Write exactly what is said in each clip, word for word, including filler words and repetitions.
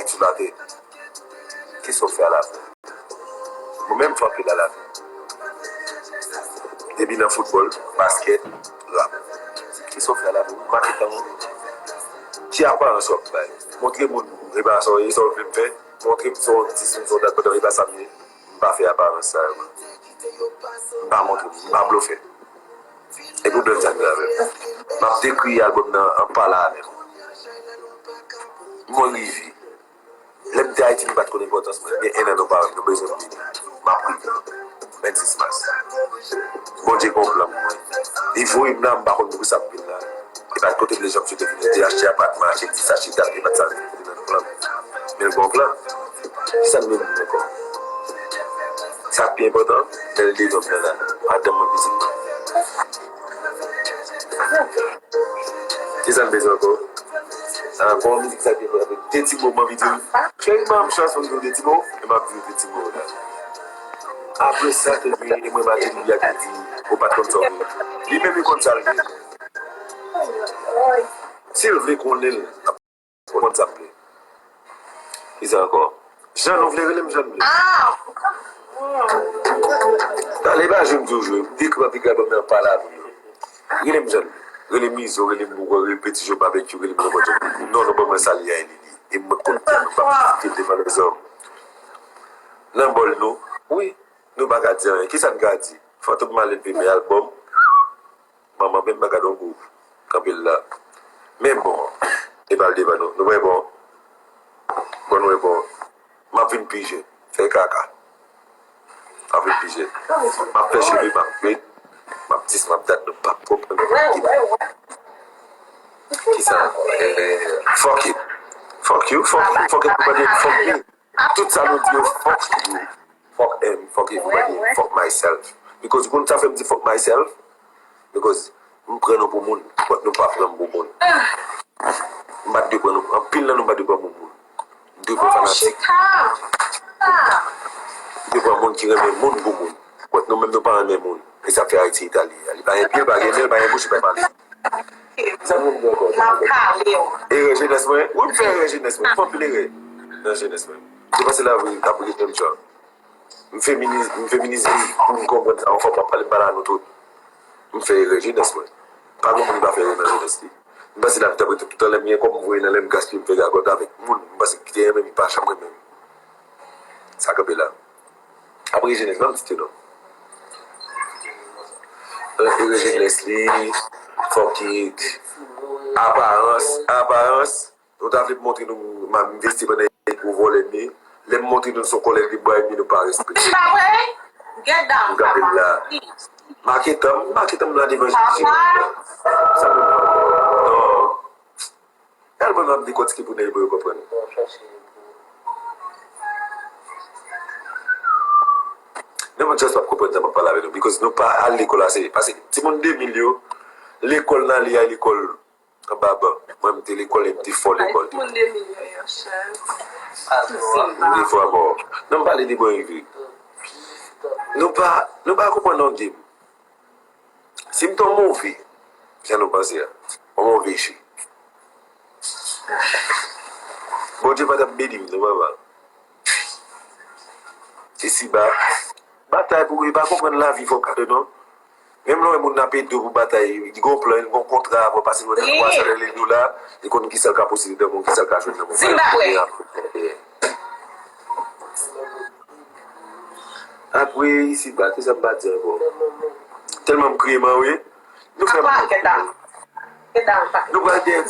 sou latè. Kisa w fè alafen? Mwen menm, m fè anpil alafen. Depi nan foutbòl, baskèt, rap. Kisa w fè alafen? Ou make tan w. Ki aparans w ap bay? Montre moun, e pa sa w ye, sa w vle m fè. Montre m se yon dis, m se yon dat, pandan e pa sa m ye. M pa fè aparans sa yo, man. M pa montre, m pa blofè. E pwoblèm sa gen avè m. M ap dekri albòm nan an pale avè m. Mwen rive. Lè m te Ayiti, m pa t konn enpòtans mwen. Gen en an nou pa wè m, nou bezwen m vini. M ap rive. Vennsis mas. Bondye gen yon plan pou mwen. Li voye m la, m pa konn poukisa m vin la. E pa t kote m te janm swete vin. M te achte apatman, achte ti sa, achte dat, e pa t sa ki te nan plan m. Men l gen yon plan. Kisa m vle di ankò? Sa k pi enpòtan, lè l devan m nan la, madanm mwen, pitit mwen. Kisa m bezwen ankò? Ah, bon, mizik sa pi enpòtan. De ti mo m anvi di w. Cheri, ban m chans pou m di w de ti mo, e m ap di w de ti mo la. Apre sa, te vini, e mwen, Matilda ki di, ou pa t konn sa w vle. Li menm, li konn sa l vle. Si l vle konnen l, l ap konn sa m vle. Kisa ankò? Jan nou vle rele m, jan m vle. Talè pa jwe m di w jwe. M dekri m ap dekri albòm nan pa lavi yo. Rele m jan m vle. Rele m Izo, rele m Bougon, rele m Peti Jo, Babekyou, rele m nenpòt jan. Non, non, ban mwen sa li a, li, li. E mwen konn tèlman m ap kite devan lèzòm. Nan bòl nou, wi, nou pa ka di anyen. Kisa n ka di? Fantom Malen pi men albòm. Manman, menm bagay yon gwoup. Kanpe l la. Men bon, e pa l devan nou. Nou wè bon. Bon, nou wè bon. M ap vin pi jèn. Fè kaka. M ap vin pi jèn. M ap fè cheve, m ap fè. M ap dis, m ap dat, nou p ap konprann. Kisa? Eh, fuck it. Fuck you, fuck you, fuck everybody, fuck me. Tout sa nou di yo, fuck you, fuck him, fuck everybody, fuck myself. Because ou konn sa fè m di fuck myself? Because m pran nou pou moun, but nou pa pran m pou moun. M pa t dwe pran nou, anpil nan nou m pa t dwe pran pou moun. M dwe pran fanatik. M dwe pran moun ki renmen moun pou moun. But nou menm nou pa renmen moun. E sa fè Ayiti Itali. Li pa gen pye, li pa gen men, li pa gen bouch, li pa pale. Sa moun gen ankò? M ap pale w. Erè jenès mwen? Wi, m fè erè jenès mwen. M fè anpil erè nan jenès mwen. Se pase la, wi, ap rete menm jan. M feminize, m feminize pou m konprann sa yon fwa m ap pale, m pale a nou tout. M fè erè jenès mwen. Pa gen moun ki pa fè erè nan jenès li. M panse lavi t ap rete toutan lè m gen kòb m voye nan lè m gaspiye m fè gagòt avèk moun m panse ki te renmen m, pa janm renmen m. Sa kanpe la. Apre jenès, ban m ti non. Erè jenès li, fuck it. Aparans, aparans. Nou ta vle montre nou m envesti pandan e gwo vòlè m ye. Lè m montre nou se yon kòlèg de bwa ennmi nou pa respekte. Li pa vre? Get down, papa. Make tan m, make tan m la devan Jezi. Sa mwen non. Al bon, n ap dekòtike pou nèg yo konprann. Nenpòt jan w ap konprann sa m ap pale avè nou, because nou pa al lekòl ase. Paske timoun de mil yo, lekòl nan li a lekòl anba ban. Mwen, m te lekòl e m te fò lekòl. Ay, moun de milyon yo, chèf. M te fò anba. Non, m pale de bò rive. Nou pa, nou pa konprann non game. Si m te yon move, jan nou panse a, yon move che. Bondye pa t ap beni m, non, papa. Isiba, batay pou, e pa konprann lavi fò kado, non. Menm lè w wè moun nan ap ede w pou batay, li gon plan, li gon kontra avè w, pase l wè nan twa san lè li dola, li konn kisa l ka posede nan men w, kisa l ka jwenn nan men w. Zimbabwe. Apre, isiba, kisa m pa di ankò? Tèlman m kriye, man, wi. Nou fè m. Nou pral dèyè,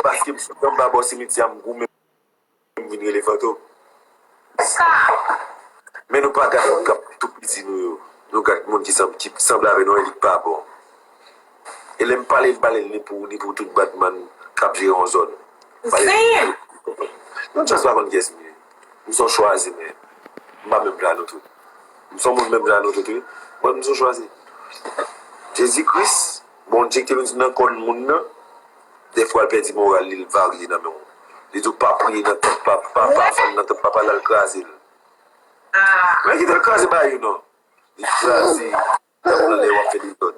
paske m sot anba bò simityè a, m goumen. M vin rele fantom. Sa! Men nou pa gad moun k ap tou piti nou yo. Nou gad moun ki sanble, ki sanble avè nou, e li pa bon. E lè m pale, m pale ni pou, ni pou tout badman k ap jere yon zòn. Zen! Yon djaz pa konn kiyès m ye. M se yon chwazi, men m pa menm jan nou tout. M se yon moun menm jan nou tout, wi. Mwen, m se yon chwazi. Jezi Kris, Bondye ki te vin nan kò moun nan, dèfwa l pèdi moral li, l varye nan men w. Li di w pa priye nan tanp pa, pa, pa fann nan tanp papa l, al kraze l. Men kite l kraze ba yo non. Li kraze tanp nan lè w ap fè dezòd.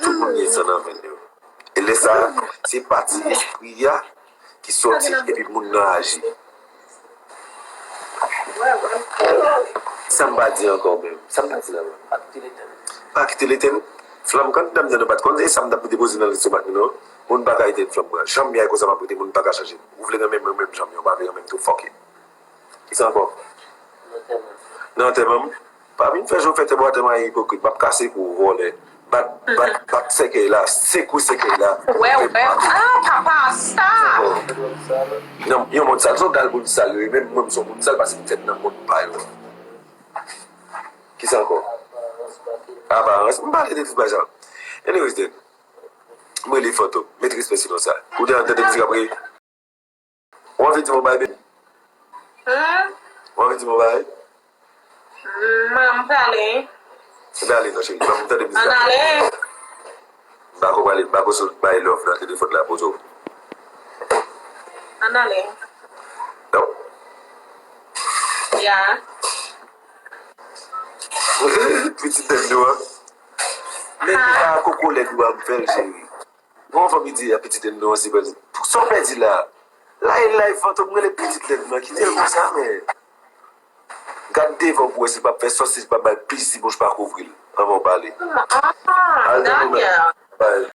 Tout moun gen san nan venn yo. E lè sa, se pati espri a ki sòti epi moun nan aji. Sa m pa di ankò menm? Sa m pa di la menm? Pa kite l etenn. Flanm kandida m nan pa t konn se sa m t ap depoze nan lestomak nou non. Moun pa ka etenn flanm mwen. Jan m ye a e konsa m ap rete, moun pa ka chanje m. Ou vle renmen m, renmen m jan m ye, ou pa vle renmen m tou, fuck it. Kisa ankò? Nan antèman m. Pa vin fè jan w fè tèt bò atè, m a ipokrit, m ap kase kou w vòlè. Bat, bat, bat sèkèy la, sekwe sèkèy la. Wè, wè. Ah, papa, sa! Nan yon mond sal, se yon dal moun sal yo ye, menm mwen m se yon moun sal paske m fèt nan mond pa yo. Kisa ankò? Aparans, m pale de tout bagay sa. Anyways then, m rele Fantom, met respè sou non sa. Ou te tande mizik ap rele? Ou anvi di m yon bagay, baby? Hmm? Ou anvi di m yon bagay? Hmm, m prale. M prale non, cheri. Ban m tande mizik la. Ann ale. M pa ko prale, m pa ko sot bay love nan telefòn la, poze w. Ann ale. Non. Ya. Pitit dèm nou an. Men ki pa koko lèd ou a m fè l, cheri. Bon, fanmi di a pitit dèm nou an, se bèl. Pou sa w pèdi la. Lay, lay, Fantom, rele pitit lèd mwen, kite l konsa, men. Gad devan pou wè si l p ap fè sòs, si l p ap bay plis, si bouch pa kouvri l. Anvan w pale. Ah, Daniel. Bay.